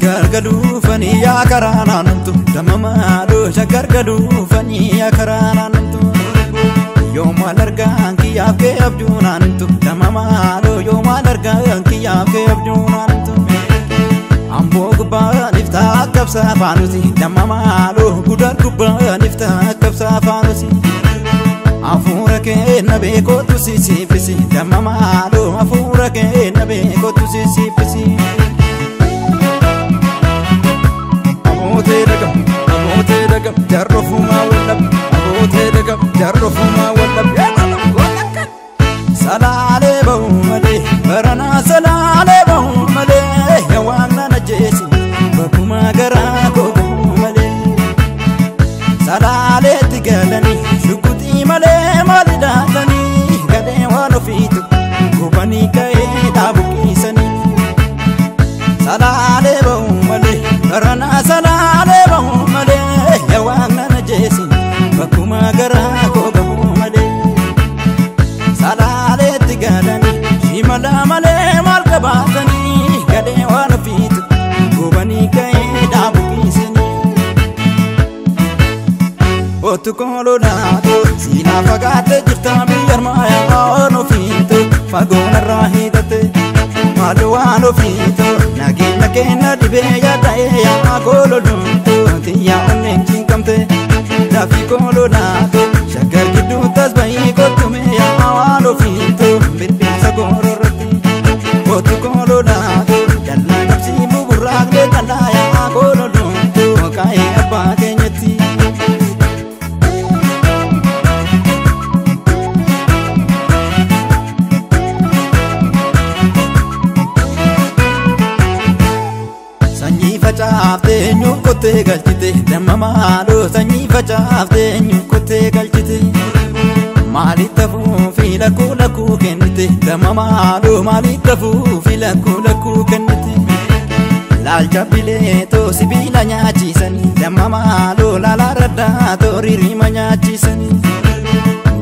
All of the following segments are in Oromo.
Shaggar galuufanii yaa karaa naanntu damma maaloo shaggar galuufanii yaa karaa naanntu yoo maal argaan kiyyaaf kee abjuu naanntu damma maaloo yoo maal argaan kiyyaaf kee abjuu naanntu Amboo gubbaan iftaa qabsaa faanusi damma maaloo gudar gubbaan iftaa qabsaa faanusi Afuura kee na beekootu sisiifisi damma maaloo afuura kee na beekootu sisiifisi. Abootee dhagam, abootee dhagam, jarrofumaa wallab, abootee dhagam, jarrofumaa wallab. Salaalee ba'u malee baranaa salaalee ba'u malee waan na ajjeesi bakkuma garaa koo ba'u malee. Salaaleetti galanii shukutii malee maali daatanii gadhee waan ofiitu gubanii ka'ee dhaabuqiisanii. Salaalee ba'u malee baranaa salaalee ba'u malee waan na ajjeesi bakkuma garaa koo ba'u malee. Salaaleetti galanii shimala malee maal qabaatanii gadhee waan ofiitu gubanii ka'ee dhaabuqiisanii. Otu koololaatu siinaa fagaatee jirta biyya armaayaa waan ofiitu fagoon irraa hiixate maal waan ofiitu nageenya keenya dhibee yaada'ee yaa koololumtu xiyyaa onneen cinqamte dafii koololaatu shaggar gidduu tasba'ii kottume yaa waan ofiitu birbirsa goororratti otu koololaatu dallaa qabsii buburraaqlee dallaa yaa koololumtu kaa'ee abbaa keenyatti. Sanyii facaaftee eenyu kottee galchite damma maaloo sanyii facaaftee eenyu kottee galchite maalitti hafuufi lakkuu lakkuu kennite damma maaloo maalitti hafuufi lakkuu lakkuu kennite laalcha bileetoo sibiila nyaachisanii damma maaloo laalaa raddaatoo ririma nyaachisanii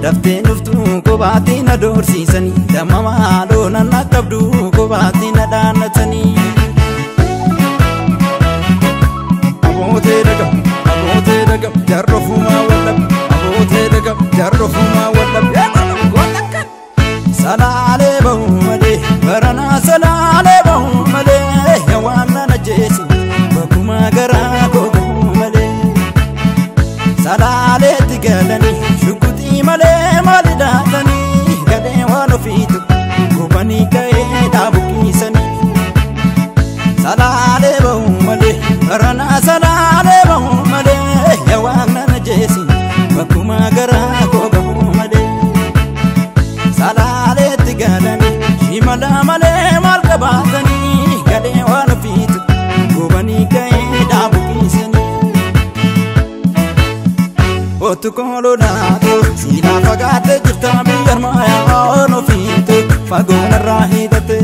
daftee dhuftuu kophaatti na doorsiisanii damma maaloo nanna qabduu kophaatti na dhaannatanii. Abootee dhagam, abootee dhagam, jarrofumaa wallab, abootee dhagam, jarrofumaa wallab. Salaalee ba'u malee baranaa salaalee ba'u malee waan na ajjeesi bakkuma garaa koo ba'u malee. Salaaleetti galanii shukutii malee maali daatanii gadhee waan ofiitu gubanii ka'ee dhaabuqiisanii. Salaalee ba'u malee baranaa salaalee ba'u malee waan na ajjeesi bakkuma garaa koo ba'u malee. Salaaleetti galanii shimala malee maal qabaatanii gadhee waan ofiitu gubanii ka'ee dhaabuqiisanii. Otu koololaatu siinaa fagaatee jirta biyya armaayaa waan ofiitu fagoon irraa hiixate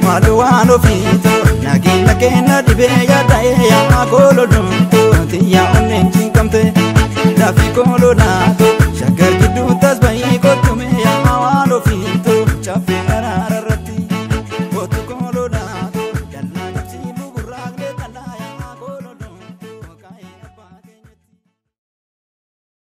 maal waan ofiitu nageenya keenya dhibee yaada'ee yaa koololumtu xiyyaa onneen cinqamte dafii koololaatu.